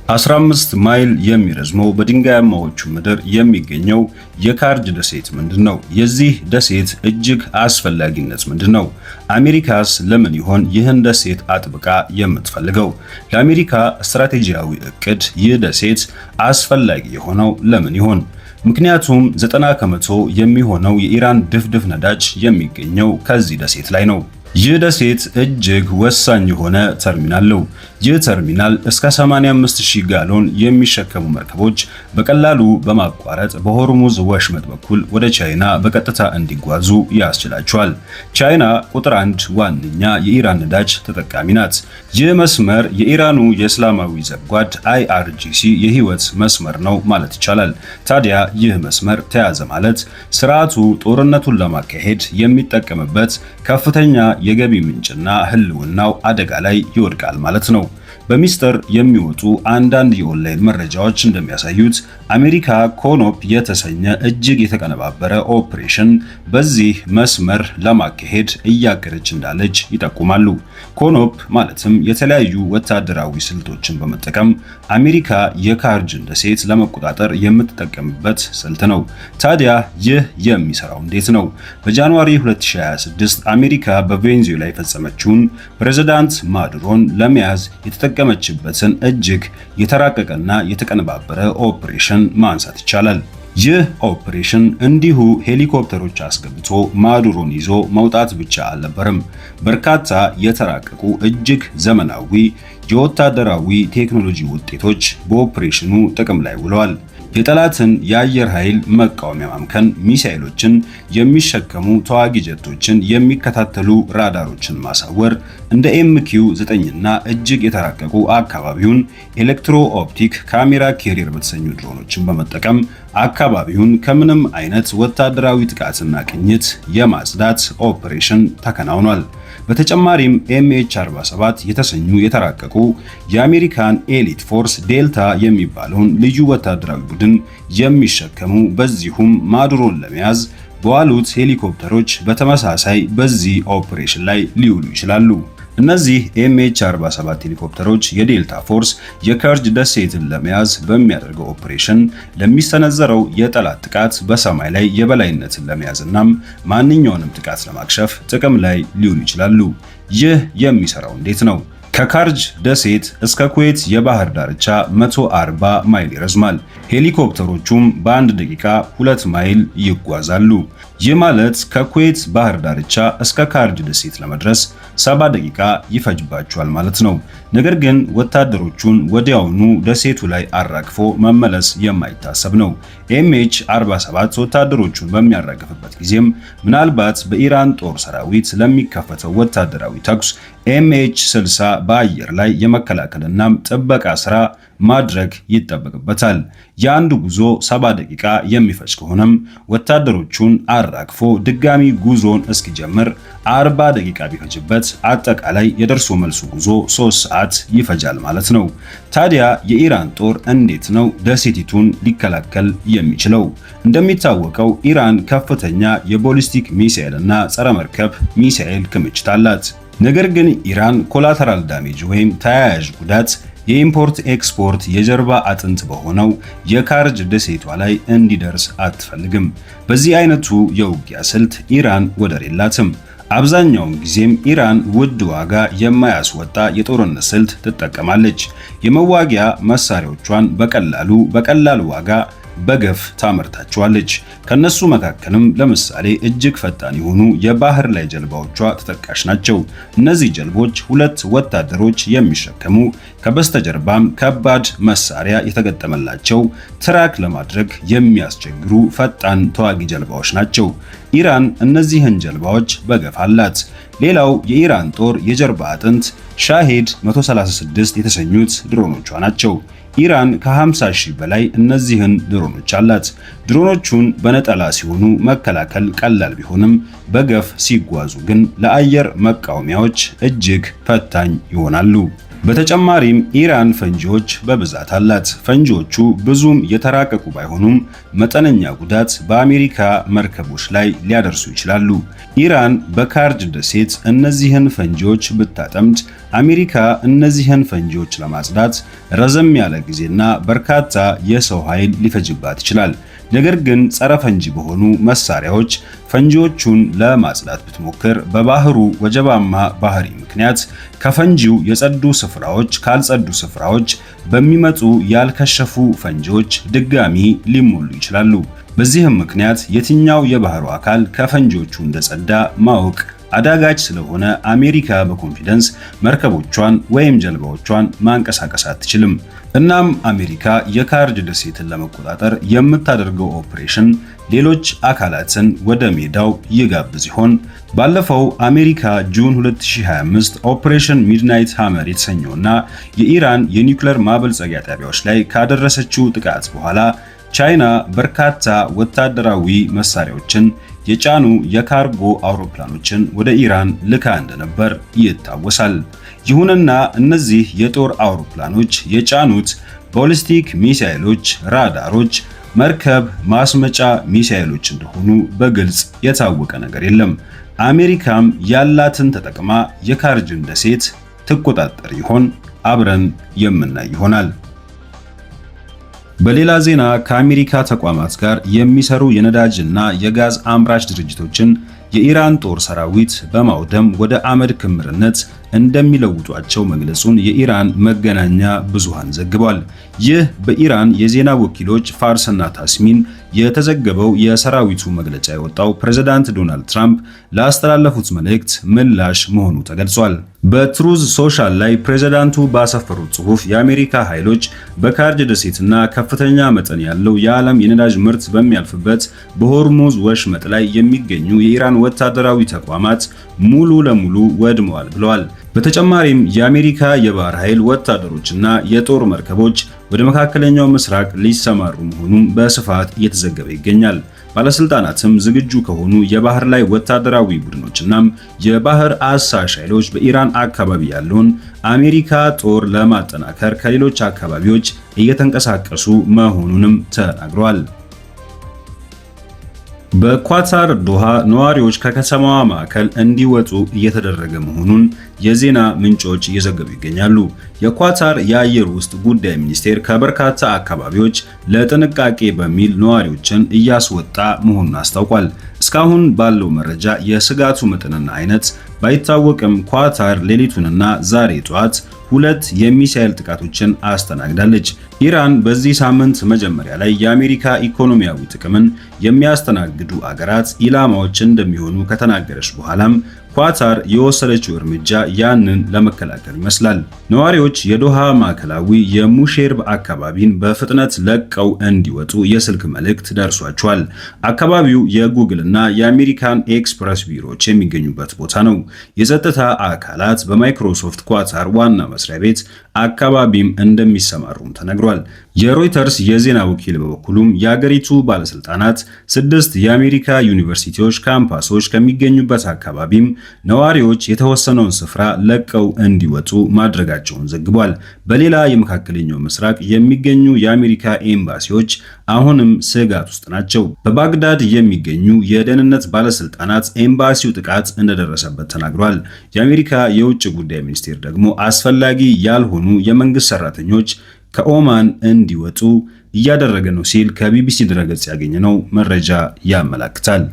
15 ማይል የሚረዝመው በድንጋያማዎቹ ምድር የሚገኘው የካርጅ ደሴት ምንድን ነው? የዚህ ደሴት እጅግ አስፈላጊነት ምንድን ነው? አሜሪካስ ለምን ይሆን ይህን ደሴት አጥብቃ የምትፈልገው? ለአሜሪካ ስትራቴጂያዊ እቅድ ይህ ደሴት አስፈላጊ የሆነው ለምን ይሆን? ምክንያቱም 90% የሚሆነው የኢራን ድፍድፍ ነዳጅ የሚገኘው ከዚህ ደሴት ላይ ነው። ይህ ደሴት እጅግ ወሳኝ የሆነ ተርሚናል ነው። ይህ ተርሚናል እስከ 85,000 ጋሎን የሚሸከሙ መርከቦች በቀላሉ በማቋረጥ በሆርሙዝ ወሽመጥ በኩል ወደ ቻይና በቀጥታ እንዲጓዙ ያስችላቸዋል። ቻይና ቁጥር አንድ ዋነኛ የኢራን ነዳጅ ተጠቃሚ ናት። ይህ መስመር የኢራኑ የእስላማዊ ዘብ ጓድ IRGC የህይወት መስመር ነው ማለት ይቻላል። ታዲያ ይህ መስመር ተያዘ ማለት ስርዓቱ ጦርነቱን ለማካሄድ የሚጠቀምበት ከፍተኛ የገቢ ምንጭና ህልውናው አደጋ ላይ ይወድቃል ማለት ነው። በሚስጥር የሚወጡ አንዳንድ የኦንላይን መረጃዎች እንደሚያሳዩት አሜሪካ ኮኖፕ የተሰኘ እጅግ የተቀነባበረ ኦፕሬሽን በዚህ መስመር ለማካሄድ እያቀደች እንዳለች ይጠቁማሉ። ኮኖፕ ማለትም የተለያዩ ወታደራዊ ስልቶችን በመጠቀም አሜሪካ የካርጅን ደሴት ለመቆጣጠር የምትጠቀምበት ስልት ነው። ታዲያ ይህ የሚሰራው እንዴት ነው? በ January 2026 አሜሪካ በቬንዙዌላ የፈጸመችውን ፕሬዝዳንት ማዱሮን ለመያዝ የተጠቀመችበትን እጅግ የተራቀቀና የተቀነባበረ ኦፕሬሽን ማንሳት ይቻላል። ይህ ኦፕሬሽን እንዲሁ ሄሊኮፕተሮች አስገብቶ ማዱሮን ይዞ መውጣት ብቻ አልነበረም። በርካታ የተራቀቁ እጅግ ዘመናዊ የወታደራዊ ቴክኖሎጂ ውጤቶች በኦፕሬሽኑ ጥቅም ላይ ውለዋል። የጠላትን የአየር ኃይል መቃወሚያ ማምከን፣ ሚሳኤሎችን የሚሸከሙ ተዋጊ ጀቶችን የሚከታተሉ ራዳሮችን ማሳወር፣ እንደ MQ 9 እና እጅግ የተራቀቁ አካባቢውን electro optic camera carrier በተሰኙ ድሮኖችን በመጠቀም አካባቢውን ከምንም አይነት ወታደራዊ ጥቃትና ቅኝት የማጽዳት ኦፕሬሽን ተከናውኗል። በተጨማሪም MH 47 የተሰኙ የተራቀቁ የአሜሪካን elite force ዴልታ የሚባለውን ልዩ ወታደራዊ ቡድን የሚሸከሙ በዚሁም ማዱሮን ለመያዝ በዋሉት ሄሊኮፕተሮች በተመሳሳይ በዚህ ኦፕሬሽን ላይ ሊውሉ ይችላሉ። እነዚህ MH 47 ሄሊኮፕተሮች የዴልታ ፎርስ የከርጅ ደሴትን ለመያዝ በሚያደርገው ኦፕሬሽን ለሚሰነዘረው የጠላት ጥቃት በሰማይ ላይ የበላይነትን ለመያዝናም ማንኛውንም ጥቃት ለማክሸፍ ጥቅም ላይ ሊውሉ ይችላሉ። ይህ የሚሰራው እንዴት ነው? ከካርጅ ደሴት እስከ ኩዌት የባህር ዳርቻ 140 ማይል ይረዝማል። ሄሊኮፕተሮቹም በአንድ ደቂቃ 2 ማይል ይጓዛሉ። ይህ ማለት ከኩዌት ባህር ዳርቻ እስከ ካርጅ ደሴት ለመድረስ 70 ደቂቃ ይፈጅባቸዋል ማለት ነው። ነገር ግን ወታደሮቹን ወዲያውኑ ደሴቱ ላይ አራግፎ መመለስ የማይታሰብ ነው። MH 47 ወታደሮቹን በሚያራግፍበት ጊዜም ምናልባት በኢራን ጦር ሰራዊት ለሚከፈተው ወታደራዊ ተኩስ MH 60 በአየር ላይ የመከላከልና ጥበቃ ስራ ማድረግ ይጠበቅበታል። የአንዱ ጉዞ 70 ደቂቃ የሚፈጅ ከሆነም ወታደሮቹን አራግፎ ድጋሚ ጉዞን እስኪጀምር 40 ደቂቃ ቢፈጅበት አጠቃላይ የደርሶ መልሱ ጉዞ 3 ሰዓት ይፈጃል ማለት ነው። ታዲያ የኢራን ጦር እንዴት ነው ደሴቲቱን ሊከላከል የሚችለው? እንደሚታወቀው ኢራን ከፍተኛ የቦሊስቲክ ሚሳኤል እና ጸረ መርከብ ሚሳኤል ክምችት አላት። ነገር ግን ኢራን collateral damage ወይም ተያያዥ ጉዳት የ import export የጀርባ አጥንት በሆነው የካርጅ ደሴቷ ላይ እንዲደርስ አትፈልግም። በዚህ አይነቱ የውጊያ ስልት ኢራን ወደር የላትም። አብዛኛውን ጊዜም ኢራን ውድ ዋጋ የማያስወጣ የጦርነት ስልት ትጠቀማለች። የመዋጊያ መሳሪያዎቿን በቀላሉ በቀላል ዋጋ በገፍ ታመርታቸዋለች። ከነሱ መካከልም ለምሳሌ እጅግ ፈጣን የሆኑ የባህር ላይ ጀልባዎቿ ተጠቃሽ ናቸው። እነዚህ ጀልቦች ሁለት ወታደሮች የሚሸከሙ፣ ከበስተጀርባም ከባድ መሳሪያ የተገጠመላቸው፣ track ለማድረግ የሚያስቸግሩ ፈጣን ተዋጊ ጀልባዎች ናቸው። ኢራን እነዚህን ጀልባዎች በገፍ አላት። ሌላው የኢራን ጦር የጀርባ አጥንት ሻሄድ 136 የተሰኙት ድሮኖቿ ናቸው። ኢራን ከ50 ሺህ በላይ እነዚህን ድሮኖች አላት። ድሮኖቹን በነጠላ ሲሆኑ መከላከል ቀላል ቢሆንም በገፍ ሲጓዙ ግን ለአየር መቃወሚያዎች እጅግ ፈታኝ ይሆናሉ። በተጨማሪም ኢራን ፈንጂዎች በብዛት አላት። ፈንጂዎቹ ብዙም የተራቀቁ ባይሆኑም መጠነኛ ጉዳት በአሜሪካ መርከቦች ላይ ሊያደርሱ ይችላሉ። ኢራን በካርጅ ደሴት እነዚህን ፈንጂዎች ብታጠምድ አሜሪካ እነዚህን ፈንጂዎች ለማጽዳት ረዘም ያለ ጊዜና በርካታ የሰው ኃይል ሊፈጅባት ይችላል። ነገር ግን ጸረ ፈንጂ በሆኑ መሳሪያዎች ፈንጂዎቹን ለማጽዳት ብትሞክር በባህሩ ወጀባማ ባህሪ ምክንያት ከፈንጂው የጸዱ ስፍራዎች ካልጸዱ ስፍራዎች በሚመጡ ያልከሸፉ ፈንጂዎች ድጋሚ ሊሞሉ ይችላሉ። በዚህም ምክንያት የትኛው የባህሩ አካል ከፈንጂዎቹ እንደጸዳ ማወቅ አዳጋች ስለሆነ አሜሪካ በ confidence መርከቦቿን ወይም ጀልባዎቿን ማንቀሳቀስ አትችልም። እናም አሜሪካ የካርጅ ደሴትን ለመቆጣጠር የምታደርገው ኦፕሬሽን ሌሎች አካላትን ወደ ሜዳው ይጋብዝ ይሆን? ባለፈው አሜሪካ June 2025 Operation Midnight Hammer የተሰኘውና የኢራን የኒውክሌር ማበልጸጊያ ጣቢያዎች ላይ ካደረሰችው ጥቃት በኋላ ቻይና በርካታ ወታደራዊ መሳሪያዎችን የጫኑ የካርጎ አውሮፕላኖችን ወደ ኢራን ልካ እንደነበር ይታወሳል። ይሁንና እነዚህ የጦር አውሮፕላኖች የጫኑት ባሊስቲክ ሚሳኤሎች፣ ራዳሮች፣ መርከብ ማስመጫ ሚሳኤሎች እንደሆኑ በግልጽ የታወቀ ነገር የለም። አሜሪካም ያላትን ተጠቅማ የካርጅን ደሴት ትቆጣጠር ይሆን? አብረን የምናይ ይሆናል። በሌላ ዜና ከአሜሪካ ተቋማት ጋር የሚሰሩ የነዳጅና የጋዝ አምራች ድርጅቶችን የኢራን ጦር ሰራዊት በማውደም ወደ አመድ ክምርነት እንደሚለውጧቸው መግለጹን የኢራን መገናኛ ብዙሃን ዘግቧል። ይህ በኢራን የዜና ወኪሎች ፋርስና ታስኒም የተዘገበው የሰራዊቱ መግለጫ የወጣው ፕሬዝዳንት ዶናልድ ትራምፕ ላስተላለፉት መልእክት ምላሽ መሆኑ ተገልጿል። በትሩዝ ሶሻል ላይ ፕሬዝዳንቱ ባሰፈሩት ጽሑፍ የአሜሪካ ኃይሎች በካርጅ ደሴትና ከፍተኛ መጠን ያለው የዓለም የነዳጅ ምርት በሚያልፍበት በሆርሙዝ ወሽመጥ ላይ የሚገኙ የኢራን ወታደራዊ ተቋማት ሙሉ ለሙሉ ወድመዋል ብለዋል። በተጨማሪም የአሜሪካ የባህር ኃይል ወታደሮችና የጦር መርከቦች ወደ መካከለኛው ምስራቅ ሊሰማሩ መሆኑን በስፋት እየተዘገበ ይገኛል። ባለስልጣናትም ዝግጁ ከሆኑ የባህር ላይ ወታደራዊ ቡድኖችናም የባህር አሳሽ ኃይሎች በኢራን አካባቢ ያለውን አሜሪካ ጦር ለማጠናከር ከሌሎች አካባቢዎች እየተንቀሳቀሱ መሆኑንም ተናግረዋል። በኳታር ዶሃ ነዋሪዎች ከከተማዋ ማዕከል እንዲወጡ እየተደረገ መሆኑን የዜና ምንጮች እየዘገቡ ይገኛሉ። የኳታር የአየር ውስጥ ጉዳይ ሚኒስቴር ከበርካታ አካባቢዎች ለጥንቃቄ በሚል ነዋሪዎችን እያስወጣ መሆኑን አስታውቋል። እስካሁን ባለው መረጃ የስጋቱ መጠንና አይነት ባይታወቅም ኳታር ሌሊቱንና ዛሬ ጠዋት ሁለት የሚሳኤል ጥቃቶችን አስተናግዳለች። ኢራን በዚህ ሳምንት መጀመሪያ ላይ የአሜሪካ ኢኮኖሚያዊ ጥቅምን የሚያስተናግዱ አገራት ኢላማዎች እንደሚሆኑ ከተናገረች በኋላም ኳታር የወሰደችው እርምጃ ያንን ለመከላከል ይመስላል። ነዋሪዎች የዶሃ ማዕከላዊ የሙሼርብ አካባቢን በፍጥነት ለቀው እንዲወጡ የስልክ መልእክት ደርሷቸዋል። አካባቢው የጉግል እና የአሜሪካን ኤክስፕረስ ቢሮዎች የሚገኙበት ቦታ ነው። የጸጥታ አካላት በማይክሮሶፍት ኳታር ዋና መስሪያ ቤት አካባቢም እንደሚሰማሩም ተነግሯል። የሮይተርስ የዜና ወኪል በበኩሉም የአገሪቱ ባለስልጣናት 6 የአሜሪካ ዩኒቨርሲቲዎች ካምፓሶች ከሚገኙበት አካባቢም ነዋሪዎች የተወሰነውን ስፍራ ለቀው እንዲወጡ ማድረጋቸውን ዘግቧል። በሌላ የመካከለኛው ምስራቅ የሚገኙ የአሜሪካ ኤምባሲዎች አሁንም ስጋት ውስጥ ናቸው። በባግዳድ የሚገኙ የደህንነት ባለስልጣናት ኤምባሲው ጥቃት እንደደረሰበት ተናግሯል። የአሜሪካ የውጭ ጉዳይ ሚኒስቴር ደግሞ አስፈላጊ ያልሆኑ የመንግስት ሰራተኞች ከኦማን እንዲወጡ እያደረገ ነው ሲል ከቢቢሲ ድረገጽ ያገኘነው መረጃ ያመላክታል።